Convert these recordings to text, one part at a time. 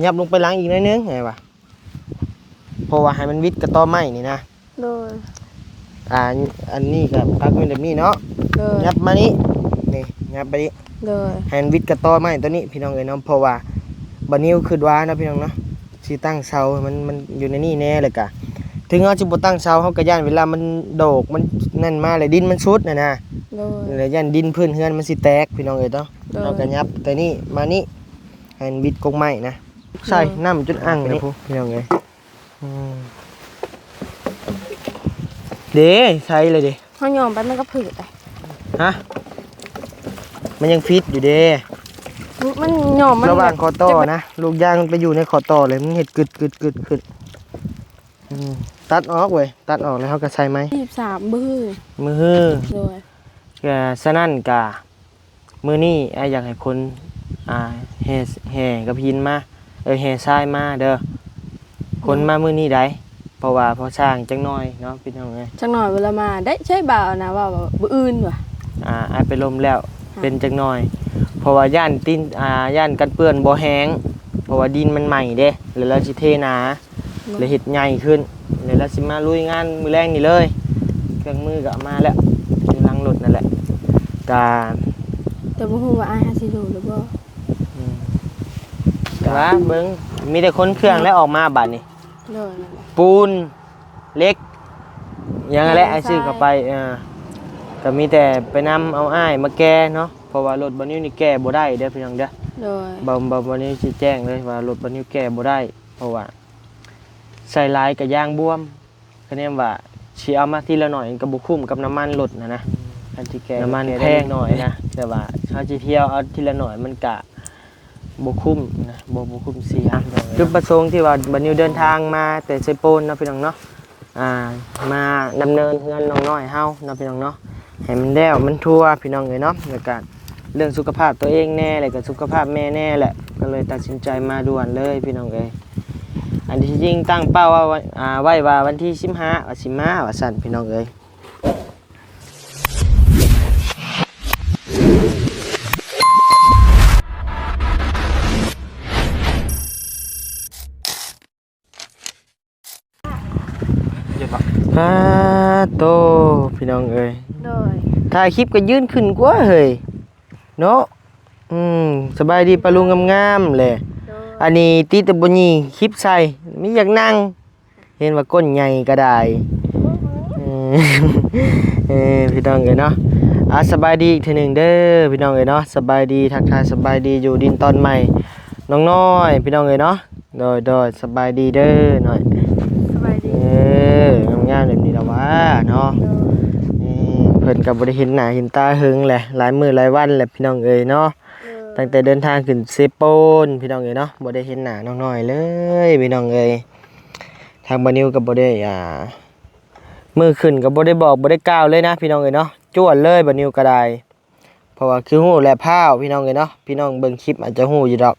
ຫຍັບລົງໄປຫຼັງອີກໜ້ອຍໜຶ່ງ ໃຫ້ວ່າ ເພາະວ່າໃຫ້ມັນວິດກະຕໍໄມ້ນີ້ນະ. ໂດຍ ອ່າ ອັນນີ້ກໍປັກແມ່ນແບບນີ້ເນາະ. ໂດຍ ຫຍັບມານີ້ ນີ້ ຫຍັບໄປນີ້. ໂດຍ ໃຫ້ມັນວິດກະຕໍໄມ້ຕົວນີ້ພີ່ນ້ອງເອີຍເນາະ. ເພາະວ່າບ່າວນິວຄິດວ່າເນາະພີ່ນ້ອງເນາະ ຊິຕັ້ງເສົາໃຫ້ມັນ ມັນຢູ່ໃນນີ້ແດ່ ແລ້ວກະເຖິງເຮົາຊິບໍ່ຕັ້ງເສົາ ເຮົາກໍຢ້ານເວລາມັນໂດກ ມັນນັ້ນມາ ແລ້ວດິນມັນຊຸດຫັ້ນນະ. ໂດຍ ແລ້ວຢ້ານດິນພື້ນເຮືອນມັນຊິແຕກພີ່ນ້ອງເອີຍເນາະ. ໂດຍ ເຮົາກໍຫຍັບຕົວນີ້ມານີ້ ໃຫ້ມັນວິດກົກໄມ້ນະ. ໃສ່ ໂດຍ ນ້ຳຈົນອ່າງນີ້ພີ່ນ້ອງເອີຍ. ອືມ ເດ້ ໃສ່ເລີຍເດ້. ເຮົາຫຍ້ອມໄປມັນກໍຜືດເດ້. ຮະ? ມັນຍັງຟິດຢູ່ເດ້. ມັນຫຍ້ອມມັນ ລະຫວ່າງຂໍ້ຕໍ່ນະ ລູກຢາງມັນໄປຢູ່ໃນຂໍ້ຕໍ່ເລີຍ ມັນເຮັດກຶດໆໆໆ. ອືມ ຕັດອອກເວີຍ ຕັດອອກແລ້ວເຮົາກໍໃສ່ໃໝ່. ຊາວສາມມື້ ມື້ຮື. ໂດຍ ກະສະນັ້ນກະ ມື້ນີ້ອ້າຍຢາກໃຫ້ຄົນ ອ່າ ແຫ່ ແຫ່ກັບຫີນມາ ເອີ ແຫ່ຊາຍມາເດີ. ຄົນມາມື້ນີ້ໃດ ເພາະວ່າພໍຊ່າງຈັກໜ້ອຍເນາະພີ່ນ້ອງເອີຍ. ຈັກໜ້ອຍເວລາມາໄດ້ໃຊ້ບ່າວນະ ວ່າມື້ອື່ນວ່າ ອ່າ ອ້າຍໄປລົມແລ້ວ ເປັນຈັກໜ້ອຍ ເພາະວ່າຢ້ານຕີນ ອ່າ ຢ້ານກັນເປື້ອນບໍ່ແຮງ ເພາະວ່າດິນມັນໃໝ່ເດ້ ແລ້ວລາວຊິເທໜາ ແລ້ວເຮັດໃຫຍ່ຂຶ້ນ ແລ້ວລາວຊິມາລຸຍງານມື້ແລງນີ້ເລີຍ. ເຄື່ອງມືກໍເອົາມາແລ້ວ ຢູ່ຫຼັງລົດນັ້ນແຫຼະ. ກະ ແຕ່ບໍ່ຮູ້ວ່າອ້າຍເຮົາຊິຢູ່ຫຼືບໍ່. ອືມ ກະວ່າເບິ່ງ ມີແຕ່ຂົນເຄື່ອງແລ້ວອອກມາບາດນີ້. ໂດຍ ແມ່ນແຫຼະ ປູນ ເຫຼັກ ຫຍັງຫັ້ນແຫຼະ ແມ່ນ ອ້າຍຊື້ເຂົ້າໄປ. ເອີ ກໍມີແຕ່ໄປນຳເອົາອ້າຍມາແກ່ເນາະ ເພາະວ່າລົດບ່າວນິວນີ້ແກ່ບໍ່ໄດ້ເດີພີ່ນ້ອງເດີ. ໂດຍ ບ່າວ ບ່າວ ບ່າວນິວຊີ້ແຈງເລີຍວ່າລົດບ່າວນິວແກ່ບໍ່ໄດ້ ເພາະວ່າໃສ່ຫຼາຍກໍຢາງບວມ. ຄະແນນວ່າຊິເອົາມາທີລະໜ້ອຍ ມັນກໍບໍ່ຄຸ້ມກັບນ້ຳມັນລົດຫັ້ນນະ. ຄັນຊິແກ່ ນ້ຳມັນແພງໜ້ອຍນະ ແຕ່ວ່າເຮົາຊິທຽວເອົາທີລະໜ້ອຍ ມັນກະບໍ່ຄຸ້ມນະ ບໍ່ ບໍ່ຄຸ້ມເສຍ. ຈຸດປະສົງທີ່ວ່າບ່າວນິວເດີນທາງມາແຕ່ເຊໂປນເນາະພີ່ນ້ອງເນາະ ອ່າ ມາດຳເນີນເຮືອນນ້ອງນ້ອຍເຮົາເນາະພີ່ນ້ອງເນາະ ໃຫ້ມັນແລ້ວມັນທົ່ວພີ່ນ້ອງເອີຍເນາະ ແລ້ວກະ ເລື່ອງສຸຂະພາບຕົວເອງແດ່ ແລ້ວກໍສຸຂະພາບແມ່ແດ່ແຫຼະ ກໍເລີຍຕັດສິນໃຈມາດ່ວນເລີຍພີ່ນ້ອງເອີຍ. ອັນທີ່ຈິງຕັ້ງເປົ້າວ່າ ອ່າ ໄວ້ວ່າວັນທີສິບຫ້າວ່າຊິມາວ່າຊັ້ນພີ່ນ້ອງເອີຍ. ເຢັນບໍ່? ປາໂຕ ພີ່ນ້ອງເອີຍ ໂດຍ ຖ່າຍຄລິບກໍຢືນຂຶ້ນກວ່າເຮີ້ຍເນາະ. ອືມ ສະບາຍດີປ້າລຸງງາມໆແຫຼະ. ໂດຍ ອັນນີ້ຕິແຕ່ບໍ່ຍິງຄລິບໃສ່ ມີຢາກນັ່ງ ເຫັນວ່າກົ້ນໃຫຍ່ກໍໄດ້. ເອີ ເອີ ພີ່ນ້ອງເອີຍເນາະ ອ່າ ສະບາຍດີອີກເທື່ອໜຶ່ງເດີພີ່ນ້ອງເອີຍເນາະ. ສະບາຍດີ ທັກທາຍສະບາຍດີຢູ່ດິນຕອນໃໝ່ ນ້ອງນ້ອຍ ພີ່ນ້ອງເອີຍເນາະ. ໂດຍ ໂດຍ ສະບາຍດີເດີນ້ອຍ ສະບາຍດີ. ເອີ ງາມໆແບບນີ້ລະຫວາເນາະ. ໂດຍ ເອີ ເພິ່ນກໍບໍ່ໄດ້ເຫັນໜ້າເຫັນຕາເຫິງແຫຼະ ຫຼາຍມື້ຫຼາຍວັນແຫຼະພີ່ນ້ອງເອີຍເນາະ. ໂດຍ ຕັ້ງແຕ່ເດີນທາງຂຶ້ນເຊໂປນພີ່ນ້ອງເອີຍເນາະ ບໍ່ໄດ້ເຫັນໜ້ານ້ອງນ້ອຍເລີຍພີ່ນ້ອງເອີຍ. ທາງບ່າວນິວກໍບໍ່ໄດ້ ອ່າ ມື້ຂຶ້ນກໍບໍ່ໄດ້ບອກບໍ່ໄດ້ກ່າວເລີຍນະພີ່ນ້ອງເອີຍເນາະ ຈວດເລີຍບ່າວນິວກໍໄດ້. ເພາະວ່າຄືຮູ້ແຫຼະພ້າວພີ່ນ້ອງເອີຍເນາະ ພີ່ນ້ອງເບິ່ງຄລິບອາດຈະຮູ້ຢູ່ດອກ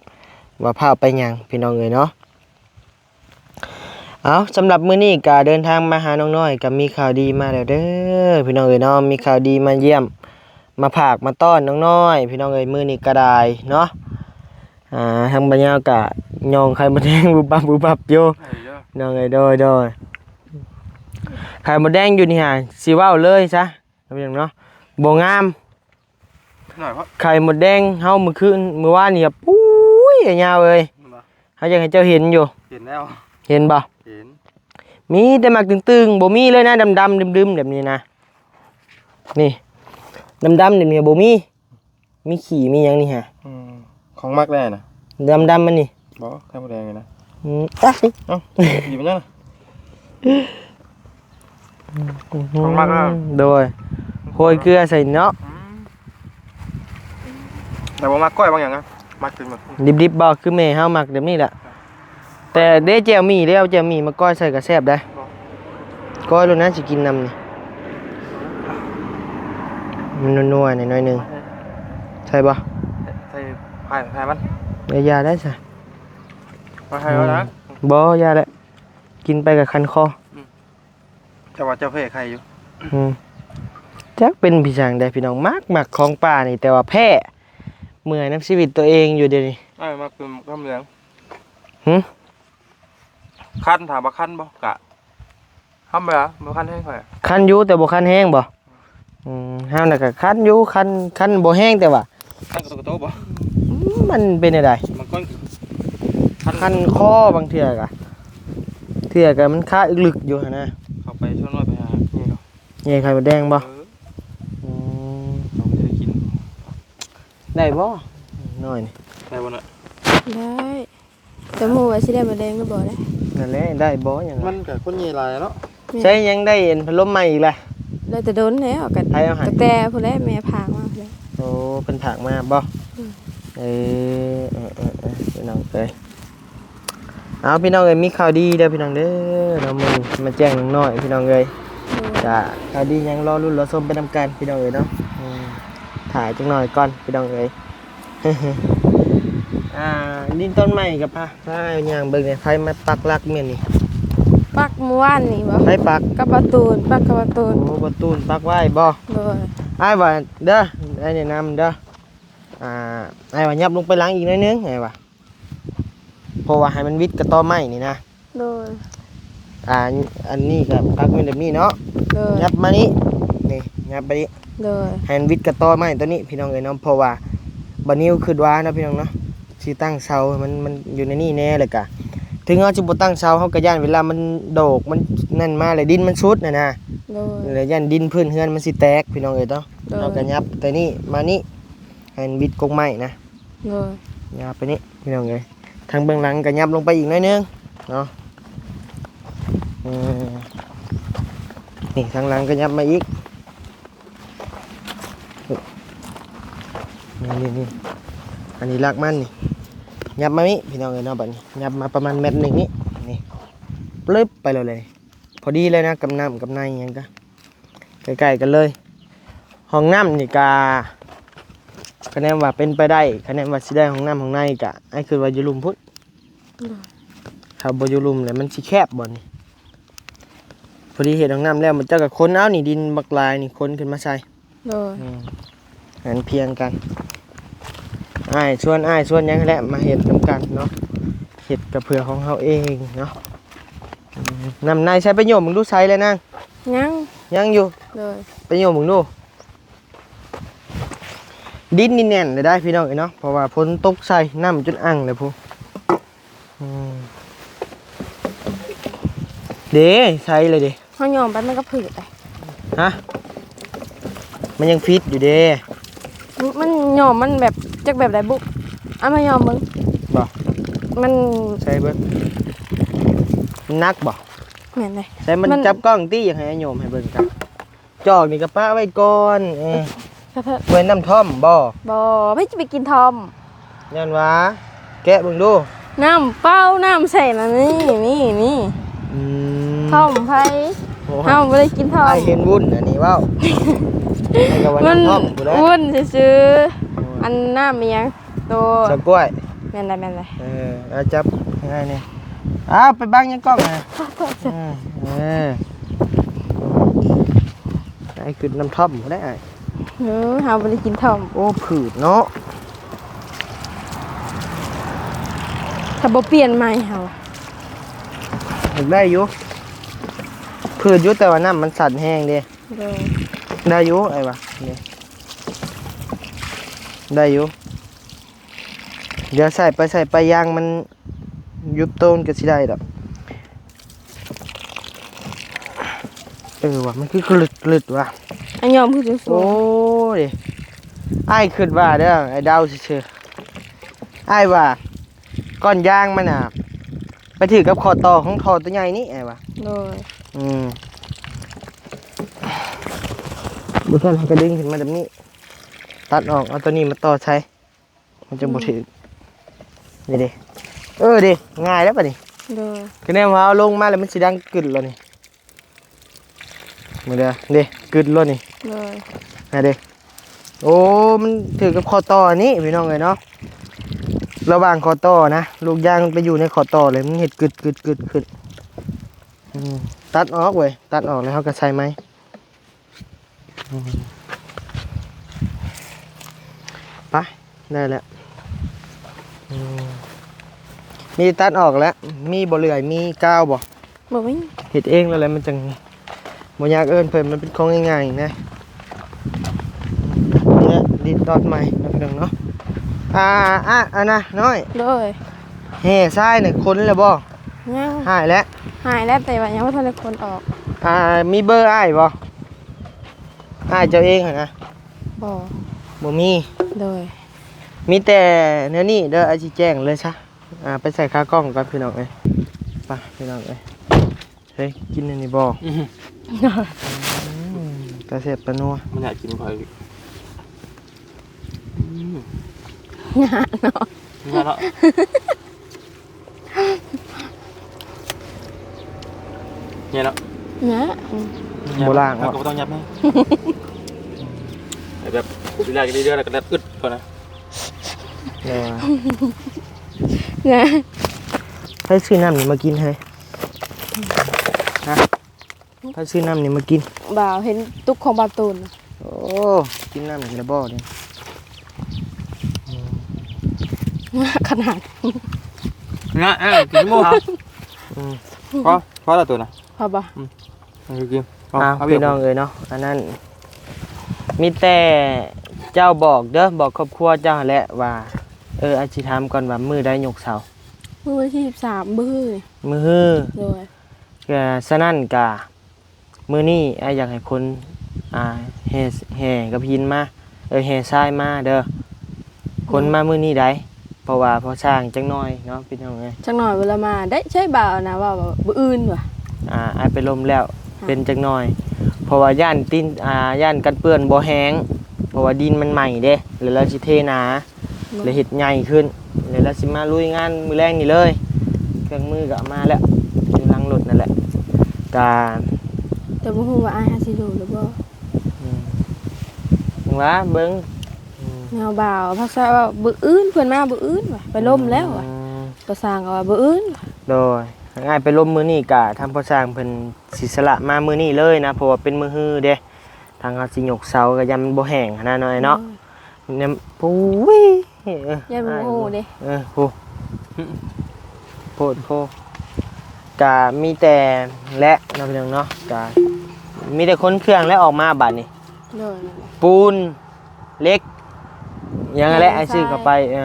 ວ່າພ້າວໄປຫຍັງພີ່ນ້ອງເອີຍເນາະ. ເອົາ ສຳລັບມື້ນີ້ກະເດີນທາງມາຫານ້ອງນ້ອຍ ກະມີຂ່າວດີມາແລ້ວເດີພີ່ນ້ອງເອີຍເນາະ ມີຂ່າວດີມາຢ້ຽມມາຝາກມາຕ້ອນນ້ອງນ້ອຍພີ່ນ້ອງເອີຍ. ມື້ນີ້ກະໄດ້ເນາະ ອ່າ ທາງບ່າວຍາວກະຍ່ອງໄຂ່ມົດແດງບຸບບັບບຸບບັບຢູ່ ເອີ ເດີ ພີ່ນ້ອງເອີຍ. ໂດຍ ໂດຍ ໄຂ່ມົດແດງຢູ່ນີ້ຫາ ຊິເວົ້າເລີຍຊະ ເນາະ ບໍ່ງາມ. ໜ້ອຍເພາະ ໄຂ່ມົດແດງເຮົາມື້ຄືນ ມື້ວານນີ້ ປຸ້ຍ ຍາວເອີຍ ແມ່ນບໍ່? ເຮົາຢາກໃຫ້ເຈົ້າເຫັນຢູ່. ເຫັນແລ້ວ ເຫັນບໍ່? ເຫັນ ມີແຕ່ໝາກຕຶງໆ ບໍ່ມີເລີຍນະ ດຳໆ ດຶມໆ ແບບນີ້ນະ. ນີ້ ດຳໆ ແບບນີ້ບໍ່ມີ ມີຂີ້ມີຫຍັງນີ້ຫາ. ອືມ ຂອງມັກແດ່ນະ ດຳໆ ມັນນີ້. ບໍ່ ໄຂ່ມົດແດງນີ້ນະ. ອືມ ຕັດຊິ ເອົ້າ ອີກມັນຫຍັງນະ? ຂອງມັກນະ. ໂດຍ ໂຮຍເກືອໃສ່ເນາະ. ອືມ ແຕ່ບໍ່ມັກກ້ອຍບາງຢ່າງນະ ມັກກິນແບບດິບໆ ບໍ່? ຄືແມ່ເຮົາມັກແບບນີ້ແຫຼະ. ແຕ່ເດ້ ແຈ່ວໝີ່ເດ້ ເອົາແຈ່ວໝີ່ມາກ້ອຍໃສ່ກໍແຊບໄດ໋. ບໍ່ ກ້ອຍໂລດນະ ຊິກິນນຳນີ້ ມັນນົວໆ ໜ້ອຍໜຶ່ງ. ໃສ່ບໍ່? ໃສ່ ໃສ່ ໃສ່ມັນ ເອີ ຢ່າໄດ້ຊະ ບໍ່ໃຫ້ແລ້ວນະ. ອືມ ບໍ່ ຢ່າແຫຼະ ກິນໄປກໍຄັນຄໍ. ອືມ ເຈົ້າວ່າເຈົ້າແພ້ໄຂ່ຢູ່. ອືມ ຈັກເປັນພິສັງໃດພີ່ນ້ອງ ມັກ ມັກຂອງປ່ານີ້ ແຕ່ວ່າແພ້ ເມື່ອຍນຳຊີວິດຕົວເອງຢູ່ດຽວນີ້. ອ້າຍມັກເປັນຄຳແຫຼງ. ຫື? ຄັນ ຖາມວ່າຄັນບໍ່? ກະທຳມະດາ ບໍ່ຄັນແຮງຂ້ອຍ. ຄັນຢູ່ ແຕ່ບໍ່ຄັນແຮງບໍ່? ອືມ ເຮົານະກະຄັນຢູ່ ຄັນ ຄັນບໍ່ແຮງ ແຕ່ວ່າ ຄັນກະໂຕກະໂຕບໍ່? ອືມ ມັນເປັນແນວໃດ? ບາງຄົນຄັນ ຄັນຄໍບາງເທື່ອກະ ເທື່ອກະມັນຄາອຶກໆຢູ່ຫັ້ນນະ. ເຂົ້າໄປຊວນນ້ອຍໄປຫາແຍ່ເນາະ ແຍ່ໄຂ່ມົດແດງບໍ່? ເອີ ອືມ ເຮົາບໍ່ໄດ້ກິນ ໄດ້ບໍ່? ນ້ອຍນີ້ ໄດ້ບໍ່ນະ? ໄດ້. ແຕ່ໝູ່ວ່າຊິໄດ້ມາແດງຫຼືບໍ່ໄດ້ ນັ້ນແຫຼະ ໄດ້ບໍ່ຫຍັງ ມັນກະຄົນໃຫຍ່ຫຼາຍເນາະ. ແມ່ນ ໃຊ້ຍັງໄດ້ອັນພັດລົມໃໝ່ອີກລະ? ໄດ້ແຕ່ດົນແລ້ວ ກະ ໃຜເອົາໃຫ້? ກະແຕ່ພຸ້ນແຫຼະ ແມ່ພາມາພຸ້ນແຫຼະ. ໂອ້ ເພິ່ນພາກມາບໍ່? ອືມ ເອີ ເອີ ເອີ ເອີ ພີ່ນ້ອງເອີຍ ເອົາ ພີ່ນ້ອງເອີຍ ມີຂ່າວດີເດີພີ່ນ້ອງເດີ ເນາະ ມື້ນີ້ມາແຈ້ງນ້ອງນ້ອຍພີ່ນ້ອງເອີຍ. ໂດຍ ກະຂ່າວດີຫຍັງລໍລຸ້ນລໍຊົມໄປນຳກັນພີ່ນ້ອງເອີຍເນາະ. ອືມ ຖ້າຈັກໜ້ອຍກ່ອນພີ່ນ້ອງເອີຍ. ອ່າ ດິນຕົ້ນໄມ້ກັບພາ ພາຍ່າງເບິ່ງແດ່ ໃຜມາປັກຫຼັກແມ່ນນີ້? ປັກມື້ວານນີ້ບໍ່? ໃຜປັກ? ກັບບ່າວຕູນ ປັກກັບບ່າວຕູນ. ໂອ້ ບ່າວຕູນປັກໄວ້ບໍ່? ໂດຍ ອ້າຍວ່າເດີ ອ້າຍແນະນຳເດີ ອ່າ ອ້າຍວ່າຫຍັບລົງໄປຫຼັງອີກໜ້ອຍໜຶ່ງ ອ້າຍວ່າ ເພາະວ່າໃຫ້ມັນວິດກະຕໍໄມ້ນີ້ນະ. ໂດຍ ອ່າ ອັນນີ້ກະປັກແມ່ນແບບນີ້ເນາະ. ໂດຍ ຫຍັບມານີ້ ນີ້ ຫຍັບໄປນີ້. ໂດຍ ໃຫ້ມັນວິດກະຕໍໄມ້ໂຕນີ້ພີ່ນ້ອງເອີຍເນາະ ເພາະວ່າບ່າວນິວຄິດວ່າເນາະພີ່ນ້ອງເນາະ ຊິຕັ້ງເສົາໃຫ້ມັນ ມັນຢູ່ໃນນີ້ແດ່ ແລ້ວກະເຖິງເຮົາຊິບໍ່ຕັ້ງເສົາ ເຮົາກະຢ້ານເວລາມັນໂດກ ມັນນັ້ນມາແລ້ວດິນມັນຊຸດຫັ້ນນະ. ໂດຍ ແລ້ວຢ້ານດິນພື້ນເຮືອນມັນຊິແຕກພີ່ນ້ອງເອີຍເນາະ. ໂດຍ ເຮົາກະຫຍັບແຕ່ນີ້ມານີ້ ໃຫ້ມັນວິດກົກໄມ້ນະ. ໂດຍ ຫຍັບໄປນີ້ພີ່ນ້ອງເອີຍ ທາງເບື້ອງຫຼັງກະຫຍັບລົງໄປອີກໜ້ອຍໜຶ່ງເນາະ. ເອີ ນີ້ທາງຫຼັງກະຫຍັບມາອີກ ນີ້ ນີ້ ນີ້ ອັນນີ້ຫຼັກມັນນີ້ ຫຍັບມານີ້ພີ່ນ້ອງເອີຍເນາະ. ບາດນີ້ຫຍັບມາປະມານແມັດໜຶ່ງນີ້ ນີ້ ປຶບ ໄປແລ້ວເລີຍ ພໍດີເລີຍນະ ກັບນ້ຳກັບໃນຫຍັງກະ ໃກ້ໆກັນເລີຍ. ຫ້ອງນ້ຳນີ້ກະ ຄະແນນວ່າເປັນໄປໄດ້ ຄະແນນວ່າຊິໄດ້ຫ້ອງນ້ຳຫ້ອງໃນກະ ອ້າຍຄິດວ່າຢູ່ລຸ່ມພຸ້ນ. ໂດຍ ຖ້າບໍ່ຢູ່ລຸ່ມແລ້ວມັນຊິແຄບບໍ່ນີ້? ພໍດີເຮັດຫ້ອງນ້ຳແລ້ວ ເຈົ້າກະຂົນເອົານີ້ ດິນບັກຫຼາຍນີ້ ຂົນຂຶ້ນມາໃສ່. ໂດຍ ອືມ ໃຫ້ມັນພຽງກັນ ອ້າຍຊວນ ອ້າຍຊວນຫຍັງຫັ້ນແຫຼະ ມາເຮັດນຳກັນເນາະ ເຮັດກະເພື່ອຂອງເຮົາເອງເນາະ. ອືມ ນ້ຳໃນໃສ່ ໄປໂຍມເບິ່ງດູ ໃສ່ແລ້ວນາງ? ຍັງ ຍັງຢູ່. ໂດຍ ໄປໂຍມເບິ່ງດູ ດິນນີ້ແໜ້ນເລີຍໄດ໋ພີ່ນ້ອງເອີຍເນາະ ເພາະວ່າຝົນຕົກໃສ່ ນ້ຳຈົນອັ່ງເລີຍພຸ້ນ. ອືມ ເດ້ ໃສ່ເລີຍເດ້ ເຮົາໂຍມໄປມັນກະຜືດໄດ໋. ຮະ? ມັນຍັງຟິດຢູ່ເດ້ ມັນ ມັນໂຍມ ມັນແບບ ຈັກແບບໃດບຸ ເອົາມາໂຍມເບິ່ງ. ບໍ່ ມັນ ໃສ່ເບິ່ງ ມັນໜັກບໍ່? ແມ່ນເດ້ ໃສ່ມັນ ມັນຈັບກ້ອງຕິ ຢາກໃຫ້ໂຍມໃຫ້ເບິ່ງກະ ຈອກນີ້ກະປະໄວ້ກ່ອນ. ເອີ ກະເທີ ໄວ້ນ້ຳທ່ອມບໍ່? ບໍ່ ໃຜຈະໄປກິນທ່ອມ? ຍ້ອນວ່າ ແກະເບິ່ງດູ ນ້ຳເປົ່າ ນ້ຳໃສ່ນະ ນີ້ ນີ້ ນີ້. ອືມ ທ່ອມໃຜ? ໂອ້ ເຮົາບໍ່ໄດ້ກິນທ່ອມ. ອ້າຍເຫັນວຸ້ນອັນນີ້ເວົ້າ ມັນກະວ່ານ້ຳທ່ອມພຸ້ນແຫຼະ ວຸ້ນຊື່ໆ. ໂອ້ ອັນນ້ຳອີ່ຫຍັງ ໂຕ ເສາກ້ວຍ. ແມ່ນລະ ແມ່ນລະ. ເອີ ເອົາຈັບໃຫ້ອ້າຍແດ່. ອ້າວ ໄປບັງຫຍັງກ້ອງນະ? ເອີ ເອີ ອ້າຍກິນນ້ຳທ່ອມບໍ່ໄດ້ອ້າຍ. ເອີ ເຮົາບໍ່ໄດ້ກິນທ່ອມ. ໂອ້ ຜືດເນາະ ຖ້າບໍ່ປ່ຽນໃໝ່ເຮົາ ຢາກໄດ້ຢູ່ ຜືດຢູ່ ແຕ່ວ່ານ້ຳມັນຊັນແຮງເດ້. ໂດຍ ໄດ້ຢູ່ອ້າຍວ່າ ນີ້ ໄດ້ຢູ່. ດຽວໃສ່ໄປ ໃສ່ໄປ ຢາງມັນຍຸບໂຕນກະຊິໄດ້ດອກ. ເອີວ່າ ມັນຄືກະລຶດໆວ່າ ອັນຍອມຄືສູງໆ. ໂອ້ຍ ອ້າຍຄິດວ່າເດີ ອ້າຍເດົາຊື່ໆ ອ້າຍວ່າ ກ້ອນຢາງມັນນະ ໄປຖືກກັບຂໍ້ຕໍ່ຂອງທໍ່ໂຕໃຫຍ່ນີ້ ອ້າຍວ່າ. ໂດຍ ອືມ ບໍ່ຊັ້ນເຮົາກະດຶງຂຶ້ນມາແບບນີ້ ຕັດອອກ ເອົາໂຕນີ້ມາຕໍ່ໃສ່ ມັນຈັ່ງບໍ່ຖືກ. ອືມ ນີ້ເດ້ ເອີ ເດ້ ງ່າຍແລ້ວບາດນີ້. ໂດຍ ຄະແນນວ່າເອົາລົງມາແລ້ວມັນຊິດັງກຶດໂລດນີ້. ມາເດີ ເດ້ ກຶດໂລດນີ້. ໂດຍ ຫັ້ນເດ້. ໂອ້ ມັນຖືກກັບຂໍ້ຕໍ່ອັນນີ້ພີ່ນ້ອງເອີຍເນາະ ລະຫວ່າງຂໍ້ຕໍ່ນະ ລູກຢາງມັນໄປຢູ່ໃນຂໍ້ຕໍ່ເລີຍ ມັນເຮັດກຶດໆໆຂຶ້ນ. ອືມ ຕັດອອກເວີຍ ຕັດອອກແລ້ວເຮົາກະໃສ່ໃໝ່. ອືມ ໄປ ໄດ້ແລ້ວ. ອືມ ມີແຕ່ຕັດອອກແຫຼະ. ມີບໍ່ເລື່ອຍ ມີກາວບໍ່? ບໍ່ມີ. ເຮັດເອງແລ້ວແຫຼະ ມັນຈັ່ງບໍ່ຍາກເອີ້ນເພິ່ນ ມັນເປັນຂອງງ່າຍໆນະ. ນີ້ແຫຼະ ດິນຕອນໃໝ່ເນາະ ພີ່ນ້ອງເນາະ. ອ່າ ອ່ະ ອັນນະນ້ອຍ ໂດຍ ແຮ່ຊາຍນີ້ຂົນແລ້ວບໍ່? ຍັງ. ຫາຍແລ້ວ? ຫາຍແລ້ວ ແຕ່ວ່າຍັງບໍ່ທັນໄດ້ຂົນອອກ. ອ່າ ມີເບີອ້າຍບໍ່? ອ້າຍເຈົ້າເອງຫັ້ນນະ? ບໍ່. ບໍ່ມີ. ໂດຍ. ມີແຕ່ແນວນີ້ເດີ ອ້າຍຊິແຈ້ງເລີຍຊະ. ອ່າ ໄປໃສ່ຂາກ້ອງກ່ອນ ພີ່ນ້ອງເອີຍ. ໄປ ພີ່ນ້ອງເອີຍ. ເຮີ້ຍ ກິນອັນນີ້ບໍ່? ອືມ ຕາແຊບຕານົວ. ມັນຢາກກິນຂ້ອຍ. ອືມ ຍາກເນາະ ຍາກເນາະ. ແນ່ເນາະ ແນ່ ອືມ ບໍ່ລ້າງ ເຮົາກໍບໍ່ຕ້ອງຫຍັບນະ. ແບບ ເວລາກິນເລື້ອຍໆ ແລ້ວກໍແບບອຶດກ່ອນນະ. ແນ່ ແນ່ ໃຜຊື້ນ້ຳນີ້ມາກິນເຮີ້ຍ? ຮະ? ໃຜຊື້ນ້ຳນີ້ມາກິນ? ບ່າວ ເຫັນຕຸກຂອງບ່າວຕູນ. ໂອ້ ກິນນ້ຳອີກແລ້ວບໍ່ນີ້? ຂະໜາດ ງະ ເອີ ກິນໝູ່. ອືມ ພໍ ພໍແລ້ວໂຕນະ. ພໍບໍ່? ອືມ ເອົາ ພີ່ນ້ອງເອີຍເນາະ ອັນນັ້ນ ມີແຕ່ເຈົ້າບອກເດີ ບອກຄອບຄົວເຈົ້າຫັ້ນແຫຼະວ່າ ເອີ ອາດຊິຖາມກ່ອນວ່າມື້ໃດຍົກເສົາ? ມື້ວັນທີສິບສາມ ມື້ຮື ມື້ຮື. ໂດຍ. ກະ ສະນັ້ນກະ ມື້ນີ້ອ້າຍຢາກໃຫ້ຄົນ ອ່າ ແຫ່ ແຫ່ກັບຫີນມາ ເອີ ແຫ່ຊາຍມາເດີ ຄົນມາມື້ນີ້ໃດ ເພາະວ່າພໍຊ່າງຈັກໜ້ອຍເນາະ ພີ່ນ້ອງເອີຍ. ຈັກໜ້ອຍເວລາມາໄດ້ໃຊ້ບ່າວນະ ເວົ້າວ່າມື້ອື່ນວ່າ ອ່າ ອ້າຍໄປລົມແລ້ວ ເປັນຈັກໜ້ອຍ ເພາະວ່າຢ້ານຕີນ ອ່າ ຢ້ານກັນເປື້ອນບໍ່ແຮງ ເພາະວ່າດິນມັນໃໝ່ເດ້ ແລ້ວລາວຊິເທໜາ ແລ້ວເຮັດໃຫຍ່ຂຶ້ນ ແລ້ວລາວຊິມາລຸຍງານມື້ແລງນີ້ເລີຍ. ເຄື່ອງມືກໍເອົາມາແລ້ວ ຢູ່ຫຼັງລົດນັ້ນແຫຼະ ກະ ແຕ່ບໍ່ຮູ້ວ່າອ້າຍຫາຊິໂດນຫຼືບໍ່. ອືມ ວ່າເບິ່ງ ອືມ ແນວບ່າວພັກຊາຍວ່າມື້ອື່ນ ເພິ່ນມາມື້ອື່ນວ່າ ໄປລົມແລ້ວວ່າ ອືມ ກໍຊ່າງວ່າມື້ອື່ນ. ໂດຍ. ຫາກອ້າຍໄປລົມມື້ນີ້ກະ ທາງພໍ່ຊ່າງເພິ່ນຊິສະຫຼະມາມື້ນີ້ເລີຍນະ ເພາະວ່າເປັນມື້ຮືເດ້ ທາງເຮົາຊິຍົກເສົາກໍຢ້ານມັນບໍ່ແຫ້ງຫັ້ນນະ ນ້ອຍເນາະ. ອືມ ຍັງ ໂອ້ຍ ເອີ ຢ້ານບໍ່ຮູ້ເດ້ ເອີ ໂອ້ ໂພດໂພ ກະມີແຕ່ແຫຼະເນາະ ພີ່ນ້ອງເນາະ ກະມີແຕ່ຂົນເຄື່ອງແຫຼະອອກມາບາດນີ້. ໂດຍ. ປູນ ເຫຼັກ ຫຍັງຫັ້ນແຫຼະ ອ້າຍຊື້ເຂົ້າໄປ ເອີ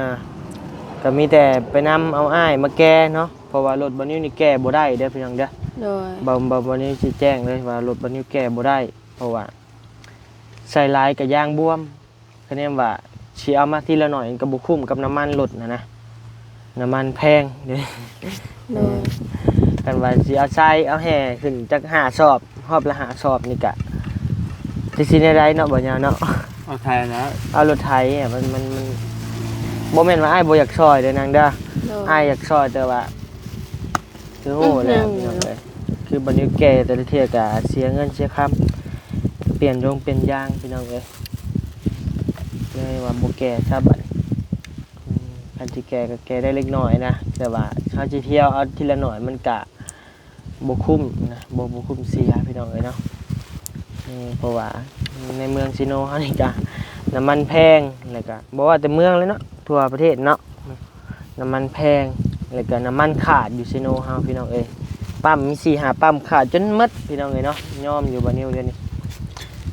ກໍມີແຕ່ໄປນຳເອົາອ້າຍມາແກ່ເນາະ ເພາະວ່າລົດບ່າວນິວນີ້ແກ່ບໍ່ໄດ້ເດີ ພີ່ນ້ອງເດີ. ໂດຍ. ບ່າວ ບ່າວ ບ່າວນິວຊິແຈ້ງເລີຍວ່າລົດບ່າວນິວແກ່ບໍ່ໄດ້ ເພາະວ່າໃສ່ຫຼາຍກໍຢາງບວມ ຄະແນນວ່າຊິເອົາມາທີລະໜ້ອຍກໍບໍ່ຄຸ້ມກັບນ້ຳມັນລົດຫັ້ນນະ ນ້ຳມັນແພງເດ້. ໂດຍ. ເອີ ຄັນວ່າຊິເອົາຊາຍເອົາແຫ່ຂຶ້ນຈັກຫ້າສອບ ຮອບລະຫ້າສອບນີ້ກະ ຈະຊິແນວໃດເນາະ ບ່າວຍາວເນາະ? ເອົາໄຖນະ ເອົາລົດໄຖ ມັນ ມັນ ມັນ ບໍ່ແມ່ນວ່າອ້າຍບໍ່ຢາກຊ່ອຍເດີນາງເດີ. ໂດຍ. ອ້າຍຢາກຊ່ອຍ ແຕ່ວ່າ ຄືໂຫແລ້ວ ອືມ ພີ່ນ້ອງເອີຍ ຄືບ່າວນິວແກ່ແຕ່ລະເທື່ອກະເສຍເງິນເສຍຄຳ ປ່ຽນຢົງປ່ຽນຢາງ ພີ່ນ້ອງເອີຍ ເລີຍວ່າບໍ່ແກ່ຊະບາດນີ້. ອືມ ຄັນຊິແກ່ກໍແກ່ໄດ້ເລັກນ້ອຍນະ ແຕ່ວ່າເຮົາຊິທ່ຽວເອົາທີລະໜ້ອຍມັນກະບໍ່ຄຸ້ມນະ ບໍ່ ບໍ່ຄຸ້ມເສຍ ພີ່ນ້ອງເອີຍເນາະ. ເອີ ເພາະວ່າໃນເມືອງເຊໂນເຮົານີ້ກະນ້ຳມັນແພງ ແລ້ວກະບໍ່ວ່າແຕ່ເມືອງເລີຍເນາະ ທົ່ວປະເທດເນາະ ນ້ຳມັນແພງ ແລ້ວກໍນ້ຳມັນຂາດຢູ່ເຊໂນເຮົາ ພີ່ນ້ອງເອີຍ. ປ້ຳມີສີ່ຫ້າປ້ຳຂາດຈົນໝົດ ພີ່ນ້ອງເອີຍເນາະ. ຍອມຢູ່ບ່າວນິວດຽວນີ້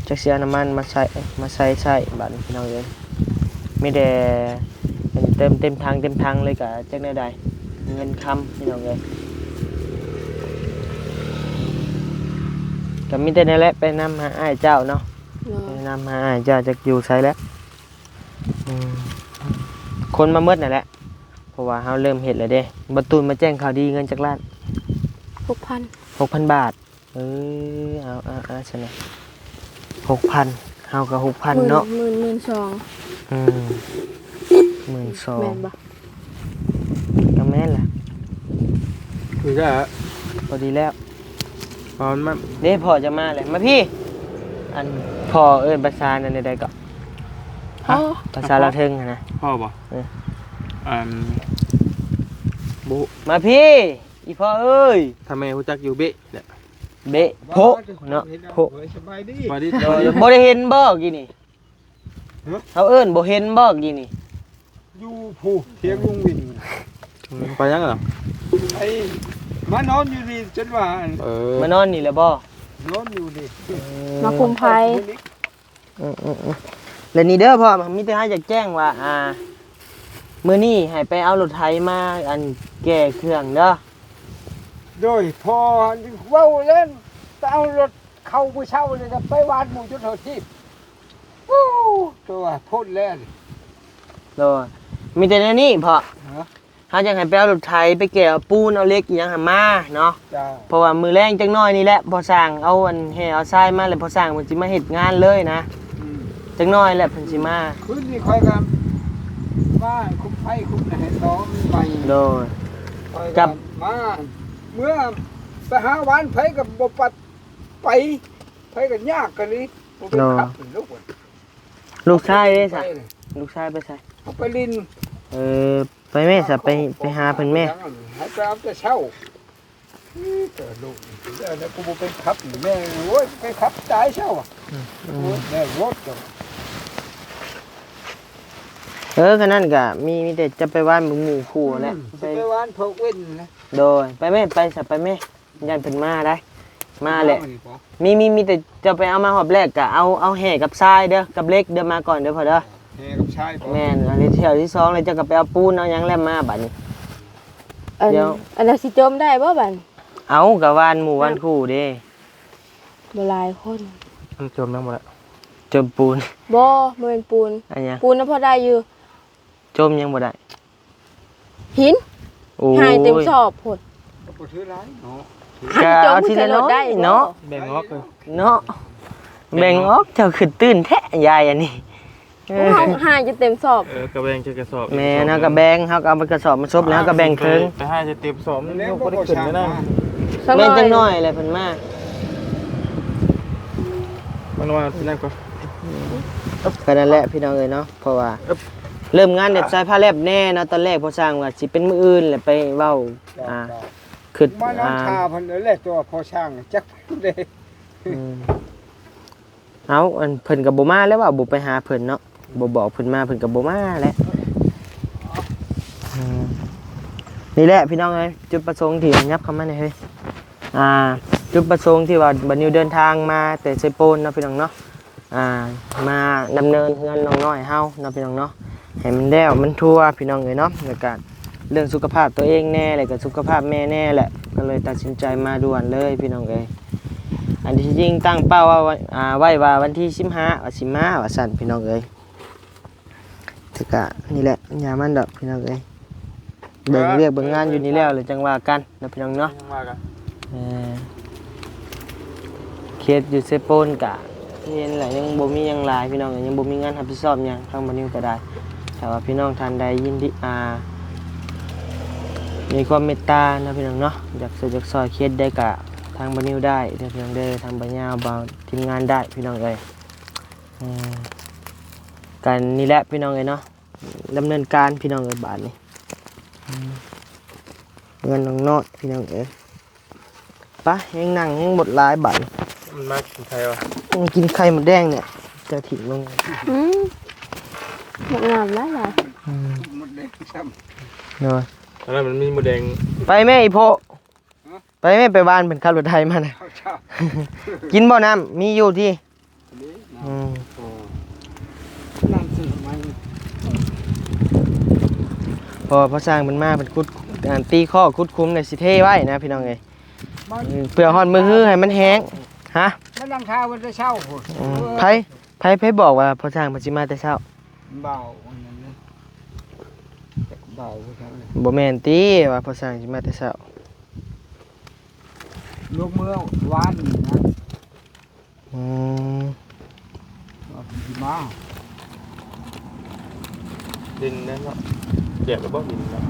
ຈັກຊິເອົານ້ຳມັນມາໃສ່ ມາໃສ່ໃຊ້ບາດນີ້ ພີ່ນ້ອງເອີຍ. ມີແຕ່ເຕີມເຕັມຖັງເຕັມຖັງເລີຍ ກໍຈັກແນວໃດ ເງິນຄຳ ພີ່ນ້ອງເອີຍ. ກໍມີແຕ່ນັ້ນແຫຼະ ໄປນຳຫາອ້າຍເຈົ້າເນາະ. ໂດຍ. ໄປນຳຫາອ້າຍເຈົ້າ ຈັກຢູ່ໃສແລ້ວ. ອືມ ຄົນມາໝົດນັ້ນແຫຼະ ເພາະວ່າເຮົາເລີ່ມເຮັດແລ້ວເດ້. ບ່າວຕູນມາແຈ້ງຂ່າວດີ ເງິນຈັກລ້ານ? ຫົກພັນ ຫົກພັນບາດ. ເອີ ເອົາ ເອົາ ເອົາຊັ້ນນະ ຫົກພັນ ເຮົາກໍຫົກພັນເນາະ. ໝື່ນ ໝື່ນ ໝື່ນສອງ. ອືມ ໝື່ນສອງ ແມ່ນບໍ່? ກໍແມ່ນແຫຼະ ຄືກະພໍດີແລ້ວ. ພໍມັນ ເດ້ ພໍ່ຈະມາແລ້ວ ມາພີ້. ອັນ ພໍ່ເອີ້ນພາສາອັນໃດກໍ? ຮະ? ພໍ່ ພາສາລາວເທິງຫັ້ນນະ. ພໍ່ບໍ່? ເອີ ອັນ ບຸ ມາພີ້ ອີພໍ່ເອີຍ. ຖ້າແມ່ຮູ້ຈັກຢູ່ເບະແຫຼະ ເບະໂພະເນາະ ໂພະ. ສະບາຍດີ ສະບາຍດີ. ໂດຍ. ບໍ່ໄດ້ເຫັນບໍ່ກີ້ນີ້? ຮະ? ເຮົາເອີ້ນບໍ່ເຫັນບໍ່ກີ້ນີ້? ຢູ່ພູທຽງລຸງວິນ. ໄປຫຍັງລະ? ໄອ້ ມານອນຢູ່ນີ້ຈົນວ່າ ເອີ ມານອນນີ້ແຫຼະບໍ່? ນອນຢູ່ນີ້ ເອີ ມາຄຸມໄພ. ອືມໆ ແລ້ວນີ້ເດີພໍ່ ມີແຕ່ເຮົາຢາກແຈ້ງວ່າ ອ່າ ມື້ນີ້ໃຫ້ໄປເອົາລົດໄຖມາ ອັນ ແກ່ເຄື່ອງເດີ. ໂດຍ ພໍ່ເວົ້າແລ້ວ ໄປເອົາລົດເຂົ້າມື້ເຊົ້ານີ້ ກໍໄປຫວ່ານໝູ່ຈົນເທົ່າທີບ. ໂອ້ ຕົວະ ພົ້ນແລ້ວນີ້. ໂດຍ ມີແຕ່ແນວນີ້ພໍ່. ຮະ? ເຮົາຢາກໃຫ້ໄປເອົາລົດໄຖ ໄປແກ່ເອົາປູນເອົາເຫຼັກອີ່ຫຍັງຫັ້ນມາເນາະ. ເຈົ້າ ເພາະວ່າມື້ແລງຈັກໜ້ອຍນີ້ແຫຼະ ພໍ່ຊ່າງເອົາອັນແຮ່ເອົາຊາຍມາ ແລ້ວພໍ່ຊ່າງເພິ່ນຊິມາເຮັດງານເລີຍນະ. ອືມ ຈັກໜ້ອຍແຫຼະເພິ່ນຊິມາ. ຄືນນີ້ຂ້ອຍກໍມາຄຸມໄຟຄຸມໃຫ້ຕໍ່ມັນໃໝ່. ໂດຍ ຂ້ອຍກໍກັບມາ ເມື່ອໄປຫາຫວ່ານ ໃຜກໍບໍ່ປັດໄປ ໃຜກໍຍາກກະລີ. ບໍ່ເປັນ ໂດຍ ຄັບລູກ ລູກຊາຍເດ້ຊະ? ລູກຊາຍໄປໃສ? ເອົາໄປຫຼິ້ນ. ເອີ ໄປແມ່ຊະ ໄປ ໄປຫາເພິ່ນແມ່. ໃຫ້ໄປເອົາແຕ່ເຊົ້າ. ອີ ແຕ່ລູກນີ້ ແລ້ວກູບໍ່ໄປຂັບນີ້ແມ່. ໂອ້ຍ ໄປຂັບຕາຍຊະວ່າ. ອືມ ໂອ້ຍ ແມ່ລົດ. ເອີ ຄັນນັ້ນກະມີ ມີແຕ່ຈະໄປຫວ່ານໝູ່ຄູ່ແຫຼະ. ອືມ ໄປ ຊິໄປຫວ່ານເພິ່ນເວັນນະ. ໂດຍ ໄປແມ່ ໄປຊະ ໄປແມ່. ຢ້ານເພິ່ນມາໄດ໋ ມາແຫຼະ. ມີ ມີ ມີແຕ່ເຈົ້າໄປເອົາມາຮອບແລກ ກະເອົາ ເອົາແຮ່ກັບຊາຍເດີ ກັບເຫຼັກເດີ ມາກ່ອນເດີພໍ່ເດີ. ແຮ່ກັບຊາຍບໍ່? ແມ່ນ ອັນນີ້ຖ້ຽວທີສອງແລ້ວ ເຈົ້າກໍໄປເອົາປູນເອົາຫຍັງແລ້ວມາບັດນີ້. ອັນ ອັນນັ້ນຊິຈົມໄດ້ບໍ່ບັດ? ເອົາ ກະຫວ່ານໝູ່ຫວ່ານຄູ່ເດ້. ບໍ່ຫຼາຍຄົນ. ມັນຈົມຍັງບໍ່ລະ? ຈົມປູນ. ບໍ່ ບໍ່ແມ່ນປູນ. ອັນຫຍັງ? ປູນນະພໍໄດ້ຢູ່. ຈົມຍັງບໍ່ໄດ້. ຫີນ. ໂອ້ຍ ຫາຍເຕັມສອບພຸ້ນ. ກໍບໍ່ຖືຫຼາຍເນາະ. ກະເອົາທີລະໜ້ອຍເນາະ. ແບ່ງອອກເນາະ. ແບ່ງອອກ. ເຈົ້າຄືຕື່ນແທ້ຍາຍອັນນີ້. ເອີ ເຮົາຫາຍຈົນເຕັມສອບ. ເອີ ກະແບ່ງໃສ່ກະສອບ. ແມ່ນ ເຮົາກະແບ່ງ ເຮົາກະເອົາເປັນກະສອບມາສົບ ແລ້ວເຮົາກະແບ່ງເຄິ່ງ. ໄປຫາຍຈົນເຕັມສອບ ມັນຍົກບໍ່ໄດ້ຂຶ້ນແລ້ວນະ. ແມ່ນ ຈັກໜ້ອຍແຫຼະເພິ່ນມາ. ມັນວ່າຊິນັ້ນກ່ອນ. ກະນັ້ນແຫຼະພີ່ນ້ອງເອີຍເນາະ. ເພາະວ່າເລີ່ມງານແບບສາຍຟ້າແລບແນ່ເນາະ. ຕອນແລກພໍ່ຊ່າງວ່າຊິເປັນມື້ອື່ນແຫຼະ ໄປເວົ້າ ເຈົ້າ ອ່າ ເຈົ້າ ຄິດ ມານັ່ງ ອ່າ ຖ້າເພິ່ນແຫຼະ ແຕ່ວ່າພໍ່ຊ່າງຈັກເດ້. ອືມ ເອົາ ອັນເພິ່ນກໍບໍ່ມາແລ້ວ ວ່າບໍ່ໄປຫາເພິ່ນເນາະ ບໍ່ບອກເພິ່ນມາ ເພິ່ນກໍບໍ່ມາແຫຼະ. ອືມ ນີ້ແຫຼະພີ່ນ້ອງເອີຍ ຈຸດປະສົງທີ່ຫຍັບເຂົ້າມານີ້ເຮີ້ຍ ອ່າ ຈຸດປະສົງທີ່ວ່າບານິວເດີນທາງມາແຕ່ເຊໂປນເນາະ ພີ່ນ້ອງເນາະ. ອ່າ ມາດຳເນີນເຮືອນນ້ອງນ້ອຍເຮົາເນາະ ພີ່ນ້ອງເນາະ ໃຫ້ມັນແລ້ວມັນທົ່ວ ພີ່ນ້ອງເອີຍເນາະ. ແລ້ວກະເລື່ອງສຸຂະພາບຕົວເອງແນ່ ແລ້ວກະສຸຂະພາບແມ່ແນ່ແຫຼະ ກໍເລີຍຕັດສິນໃຈມາດ່ວນເລີຍ ພີ່ນ້ອງເອີຍ. ອັນທີ່ຈິງຕັ້ງເປົ້າວ່າ ອ່າ ໄວ້ວ່າວັນທີສິບຫ້າວ່າຊິມາວ່າຊັ້ນ ພີ່ນ້ອງເອີຍ. ແຕ່ກະນີ້ແຫຼະ ຢ່າມັນດອກ ພີ່ນ້ອງເອີຍ. ເບິ່ງວຽກເບິ່ງງານຢູ່ນີ້ແລ້ວ ແລ້ວຈັ່ງວ່າກັນເນາະ ພີ່ນ້ອງເນາະ. ຈັ່ງວ່າກັນ. ເອີ ເຂດຢູ່ເຊໂປນກະເຫັນແຫຼະ ຍັງບໍ່ມີຫຍັງຫຼາຍ ພີ່ນ້ອງເອີຍ ຍັງບໍ່ມີງານຮັບຜິດຊອບຫຍັງ ທາງບ່າວນິວກໍໄດ້. ຖ້າວ່າພີ່ນ້ອງທ່ານໃດຍິນດີ ອ່າ ມີຄວາມເມດຕາເນາະ ພີ່ນ້ອງເນາະ ຢາກຊ່ວຍຢາກຊ່ອຍເຂດໃດກະ ທາງບ່າວນິວໄດ້ເດີ ພີ່ນ້ອງເດີ ທາງບ່າວຍາວ ບ່າວ ທີມງານໄດ້ ພີ່ນ້ອງເອີຍ. ເອີ ກະນີ້ແຫຼະ ພີ່ນ້ອງເອີຍເນາະ. ດຳເນີນການພີ່ນ້ອງເອີຍ ບາດນີ້ ອືມ ເຮືອນນ້ອງນ້ອຍພີ່ນ້ອງເອີຍ. ປະ ແຮງນັ່ງແຮງໝົດຫຼາຍບາດນີ້. ມັນມາກິນໄຂ່ວະ? ມັນກິນໄຂ່ມົດແດງນີ້ ເຈົ້າຖິ້ມລົງ. ອືມ ໝົດງາມຫຼາຍໆ. ອືມ ມົດແດງຊ້ຳ. ໂດຍ ອັນນັ້ນມັນມີມົດແດງ. ໄປແມ່ອີ່ພໍ່. ຮະ? ໄປແມ່ ໄປຫວ່ານເພິ່ນຂັບລົດໄຖມານະ. ເຈົ້າ ກິນບໍ່ນ້ຳ? ມີຢູ່ຕິ. ນີ້ນະ. ອືມ ເອີ ນ້ຳຊື້ໃໝ່. ພໍ ພໍຊ່າງເພິ່ນມາ ເພິ່ນຂຸດ ອັນ ຕີຂໍ້ຂຸດຂຸມ ແລ້ວຊິເທໄວ້ນະ ພີ່ນ້ອງເອີຍ. ມັນ ເພື່ອຮອດມື້ຮືໃຫ້ມັນແຫ້ງ. ຮະ? ມານັ່ງຖ້າເພິ່ນແຕ່ເຊົ້າພຸ້ນ. ອືມ ເອີ ໃຜ ໃຜ ໃຜບອກວ່າພໍ່ຊ່າງເພິ່ນຊິມາແຕ່ເຊົ້າ? ບ່າວອັນນັ້ນນະ ບ່າວຜູ້ຊາຍ. ບໍ່ແມ່ນຕິວ່າພໍ່ຊ່າງຊິມາແຕ່ເຊົ້າ? ລົງເມືອວານນີ້ນະ. ອືມ ວ່າເພິ່ນຊິມາ. ດິນນັ້ນເນາະ ແຈບແລ້ວບໍ່ດິນເນາະ?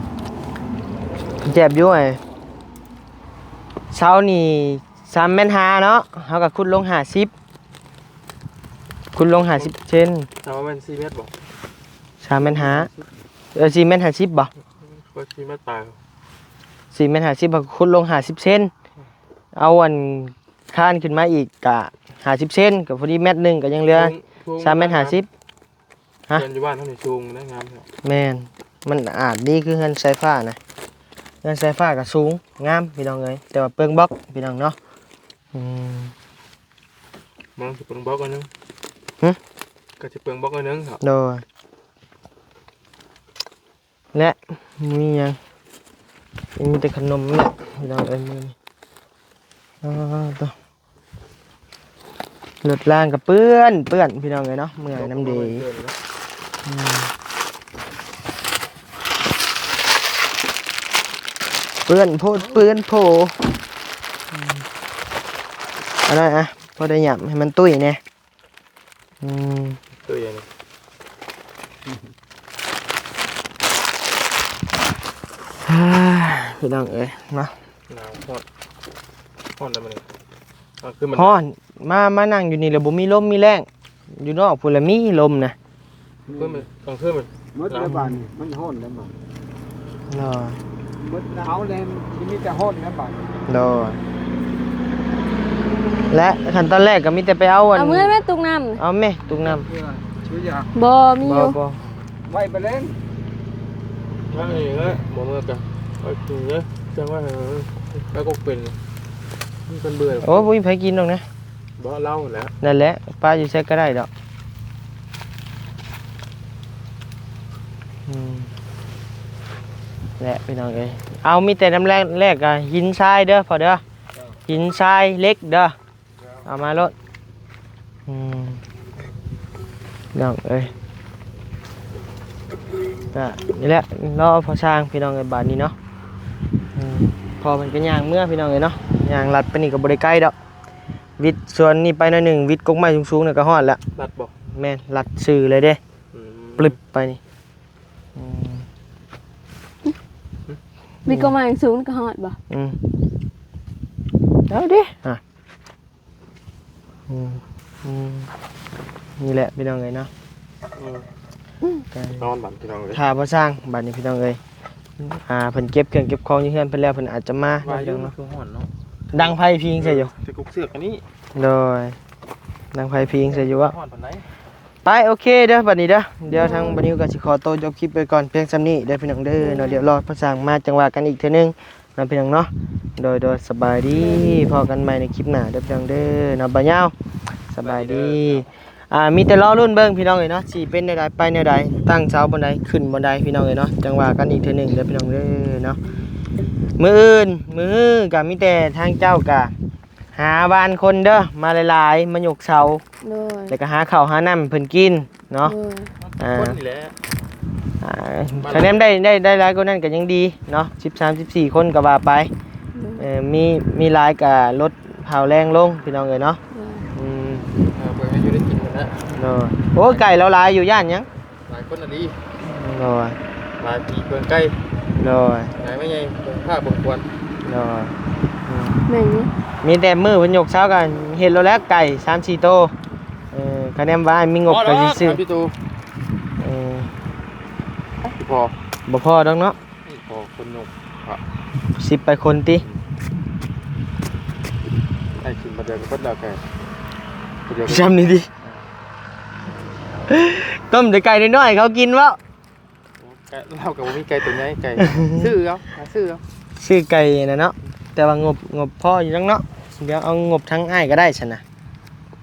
ແຈບຢູ່. ໄອ້ເຊົ້ານີ້ສາມແມັດຫ້າເນາະ ເຮົາກໍຂຸດລົງຫ້າສິບ ຂຸດລົງຫ້າສິບເຊັນ. ເຮົາແມ່ນສີ່ແມັດບໍ່? ສາມແມັດຫ້າ. ເອີ ສີ່ແມັດຫ້າສິບບໍ່? ກໍສີ່ແມັດປາຍ. ສີ່ແມັດຫ້າສິບ ເຮົາກໍຂຸດລົງຫ້າສິບເຊັນ. ເອົາອັນ ຄານຂຶ້ນມາອີກກະຫ້າສິບເຊັນ ກໍພໍດີແມັດໜຶ່ງ ກໍຍັງເຫຼືອສາມແມັດຫ້າສິບ. ຮະ? ເຮືອນຢູ່ບ້ານເຮົານີ້ສູງນະ ງາມແທ້. ແມ່ນ ມັນອາດດີຄືເຮືອນສາຍຟ້ານະ. ເຮືອນສາຍຟ້າກໍສູງງາມພີ່ນ້ອງເອີຍ ແຕ່ວ່າເປືອງບລັອກພີ່ນ້ອງເນາະ. ອືມ ມັນຊິເປືອງບລັອກໜ້ອຍໜຶ່ງ. ຫຶ? ກໍຊິເປືອງບລັອກໜ້ອຍໜຶ່ງເນາະ. ໂດຍ. ແລະ ມີຫຍັງ? ມີແຕ່ຂະໜົມແຫຼະພີ່ນ້ອງເອີຍ ມື້ນີ້. ອ້າ ໂທ້ ລົດລາງກໍເປື້ອນ ເປື້ອນພີ່ນ້ອງເອີຍເນາະ ເມື່ອຍນຳເດ. ອືມ ເປື້ອນໂພດເປື້ອນໂພ. ອືມ ອັນນັ້ນອະ ພໍໄດ້ຫຍັບໃຫ້ມັນຕຸ້ຍແດ່. ອືມ ຕຸ້ຍອັນນີ້. ພີ່ນ້ອງເອີຍເນາະ ໜາວ ຮ້ອນ ຮ້ອນແລ້ວມື້ນີ້. ເອົາ ຄືມັນຮ້ອນ ມາ ມານັ່ງຢູ່ນີ້ແລ້ວບໍ່ມີລົມມີແລ້ງ ຢູ່ນອກພຸ້ນລະມີລົມນະ. ຄືມັນ ກາງຄືມັນ ໝົດແລ້ວບາດນີ້ ມັນຮ້ອນແລ້ວບາດນີ້. ໂດຍ. ໝົດໜາວແລ້ວ ມີແຕ່ຮ້ອນແລ້ວບາດນີ້. ໂດຍ. ແລະ ຂັ້ນຕອນແລກກໍມີແຕ່ໄປເອົາອັນ ເອົາເມືອແມ່ຕຸກນ້ຳ ເອົາແມ່ຕຸກນ້ຳ. ເພື່ອ ເພື່ອຢາກ ບໍ່ມີຢູ່ ບໍ່ ບໍ່ ໄວ້ໄປແລ້ງ ທາງນີ້ແຫຼະ ບໍ່ເມືອກະ ໄວ້ກິນເດີ ຈັ່ງວ່າ ແລ້ວກໍເປັນ ມັນເປັນເບື່ອ. ໂອ້ ບໍ່ມີໃຜກິນດອກນະ. ບໍ່ ເລົ່າຫັ້ນແຫຼະ ນັ້ນແຫຼະ ປະຢູ່ໃສກໍໄດ້ດອກ. ອືມ ແຫຼະ ພີ່ນ້ອງເອີຍ ເອົາ ມີແຕ່ນ້ຳແລກ ແລກກໍຫີນຊາຍເດີພໍ່ເດີ ເຈົ້າ ຫີນຊາຍເຫຼັກເດີ ເຈົ້າ ເອົາມາໂລດ. ອືມ ພີ່ນ້ອງເອີຍ ກະນີ້ແຫຼະ ລໍພໍ່ຊ່າງ ພີ່ນ້ອງເອີຍ ບາດນີ້ເນາະ. ອືມ ພໍ່ເພິ່ນກໍຍ່າງເມືອ ພີ່ນ້ອງເອີຍເນາະ ຍ່າງລັດໄປນີ້ກໍບໍ່ໄດ້ໄກດອກ. ວິດສວນນີ້ໄປໜ້ອຍໜຶ່ງ ວິດກົກໄມ້ສູງໆນີ້ກໍຮອດແລ້ວ. ລັດບໍ່? ແມ່ນ ລັດຊື່ເລີຍເດ້. ອືມ ປຶບໄປນີ້. ອືມ ວິດກົກໄມ້ສູງນີ້ກໍຮອດບໍ່? ອືມ ເອົາເດ້ ອະ ອືມ ອືມ ນີ້ແຫຼະ ພີ່ນ້ອງເອີຍເນາະ. ອືມ ກໍນອນບັດ ພີ່ນ້ອງເອີຍ ຖ້າບໍ່ຊ່າງບັດນີ້ ພີ່ນ້ອງເອີຍ. ອ່າ ເພິ່ນເກັບເຄື່ອງເກັບຂອງຢູ່ເຮືອນເພິ່ນແລ້ວ ເພິ່ນອາດຈະມາ ວ່າຢູ່ ເນາະ ມັນຄືຮ້ອນເນາະ. ດັງໄຟພິງໃສ່ຢູ່ ເອີ ແຕ່ກົກເຊືອກອັນນີ້ ໂດຍ ດັງໄຟພິງໃສ່ຢູ່ວ່າ ຮ້ອນປານໃດ. ໄປ ໂອເຄເດີ ບັດນີ້ເດີ ດຽວທາງ ອືມ ບ່າວນິວກໍຊິຂໍໂຕຈົບຄລິບໄວ້ກ່ອນພຽງສ່ຳນີ້ເດີ ພີ່ນ້ອງເດີເນາະ. ອືມ ດຽວລໍພາສາງມາຈັ່ງວ່າກັນອີກເທື່ອໜຶ່ງເນາະ ພີ່ນ້ອງເນາະ. ໂດຍ ໂດຍ ສະບາຍດີ ສະບາຍດີ ພໍ້ກັນໃໝ່ໃນຄລິບໜ້າເດີ ພີ່ນ້ອງເດີເນາະ. ບ່າວຍາວ ສະບາຍດີ ສະບາຍດີເດີ. ອ່າ ມີແຕ່ລໍລຸ້ນເບິ່ງ ພີ່ນ້ອງເອີຍເນາະ ຊິເປັນແນວໃດ ໄປແນວໃດ ຕັ້ງເສົາບ່ອນໃດ ຂຶ້ນບ່ອນໃດ ພີ່ນ້ອງເອີຍເນາະ. ຈັ່ງວ່າກັນອີກເທື່ອໜຶ່ງເດີ ພີ່ນ້ອງເດີເນາະ. ມື້ອື່ນ ມື້ຮືກໍມີແຕ່ທາງເຈົ້າກະຫາວານຄົນເດີ ມາຫຼາຍໆ ມາຍົກເສົາ ໂດຍ ແລ້ວກໍຫາເຂົ້າຫານ້ຳເພິ່ນກິນເນາະ. ໂດຍ ອ່າ ຄົນນີ້ແຫຼະ ອ່າ ມາ ຄະແນນໄດ້ ໄດ້ ໄດ້ຫຼາຍກວ່ານັ້ນກໍຍັງດີເນາະ ສິບສາມ ສິບສີ່ ຄົນກໍວ່າໄປ. ໂດຍ ເອີ ມີ ມີຫຼາຍກໍລົດ ເຜົາແລງລົງ ພີ່ນ້ອງເອີຍເນາະ. ໂດຍ ອືມ ເອີ ເພື່ອໃຫ້ຢູ່ໄດ້ກິນຫັ້ນແຫຼະ. ໂດຍ ໂອ້ ໄກ່ລາວຫຼາຍຢູ່ ຢ້ານຫຍັງ? ຫຼາຍຄົນນະດີ. ໂດຍ ຫຼາຍປີເບິ່ງໄກ່. ໂດຍ ຫຼາຍແມ່ໃຫຍ່ເບິ່ງພ້າເບິ່ງຄວນ. ໂດຍ ອືມ ແມ່ນຢູ່ ມີແຕ່ມື້ເພິ່ນຍົກເສົາກໍເຮັດໂລດແລ້ວ ໄກ່ສາມສີ່ໂຕ. ເອີ ຄະແນນວ່າມີງົບກໍຊິຊື້. ເອີ ບໍ່ພໍ ບໍ່ພໍດອກເນາະ. ນີ້ພໍຄົນຍົກພະ ສິບປາຍຄົນຕິ. ອືມ ໄດ້ກິນບາດດຽວກໍເບິດແລ້ວແກ ຜູ້ດຽວກໍ ຊ່ຳນີ້ຕິ. ຕົ້ມແຕ່ໄກ່ນ້ອຍໆ ເຂົາກິນເວົ້າ. ໂອ້ ໄກ່ ລາວກໍບໍ່ມີໄກ່ຕົວໃຫຍ່ ໄກ່ ຊື້ເອົາ ຫາຊື້ເອົາ ຊື້ໄກ່ນະເນາະ. ແຕ່ວ່າງົບ ງົບພໍຢູ່ດອກເນາະ. ດຽວເອົາງົບທາງອ້າຍກໍໄດ້ຊັ້ນນະ.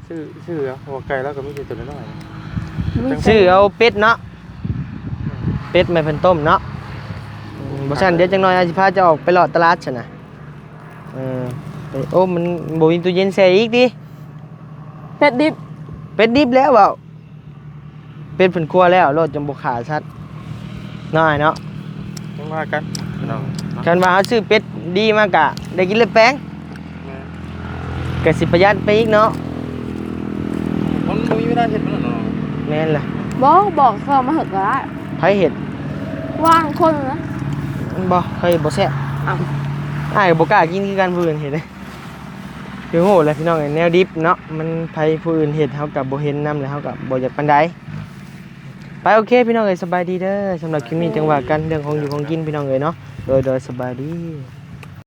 ຊື້ ຊື້ເອົາ ເພາະວ່າໄກ່ລາວກໍມີແຕ່ຕົວນ້ອຍໆ. ຊື້ເອົາເປັດເນາະ ເປັດມາເພິ່ນຕົ້ມເນາະ. ອືມ ບໍ່ຊັ້ນດຽວຈັກໜ່ອຍອາດຊິພາເຈົ້າອອກໄປເລາະຕະຫຼາດຊັ້ນນະ. ເອີ ໂອ້ ມັນບໍ່ມີຕູ້ເຢັນແຊ່ອີກຕິ. ເປັດດິບ ເປັດດິບແລ້ວເວົ້າ. ເປັດເພິ່ນຄົວແລ້ວໂລດ ຈັ່ງບໍ່ຂ້າສັດເນາະ ອ້າຍເນາະ. ຈັ່ງວ່າກັນພີ່ນ້ອງເນາະ ຄັນວ່າເຮົາຊື້ເປັດດີມາກະໄດ້ກິນເລີຍແປງ. ແມ່ນ ກະຊິປະຢັດໄປອີກເນາະ. ມັນບໍ່ມີເວລາເຮັດມັນເນາະ. ແມ່ນລະ ບໍ່ ບອກເຂົາມາເຮັດກໍໄດ້. ໃຜເຮັດ? ວ່າງຄົນນະ. ບໍ່ ຂ້ອຍບໍ່ແຊບ. ອ້າວ ອ້າຍກໍບໍ່ກ້າກິນຄືກັນ ຜູ້ອື່ນເຮັດ. ຄືຮູ້ແຫຼະພີ່ນ້ອງເອີຍ ແນວດິບເນາະ ມັນໃຜຜູ້ອື່ນເຮັດ ເຮົາກໍບໍ່ເຫັນນຳ ແລະເຮົາກໍບໍ່ຢາກປານໃດ. ໄປ ໂອເຄ ພີ່ນ້ອງເອີຍ ສະບາຍດີເດີ. ສຳລັບຄລິບນີ້ຈັ່ງວ່າກັນເລື່ອງຂອງຢູ່ຂອງກິນ ພີ່ນ້ອງເອີຍເນາະ. ໂດຍ ໂດຍ ສະບາຍດີ.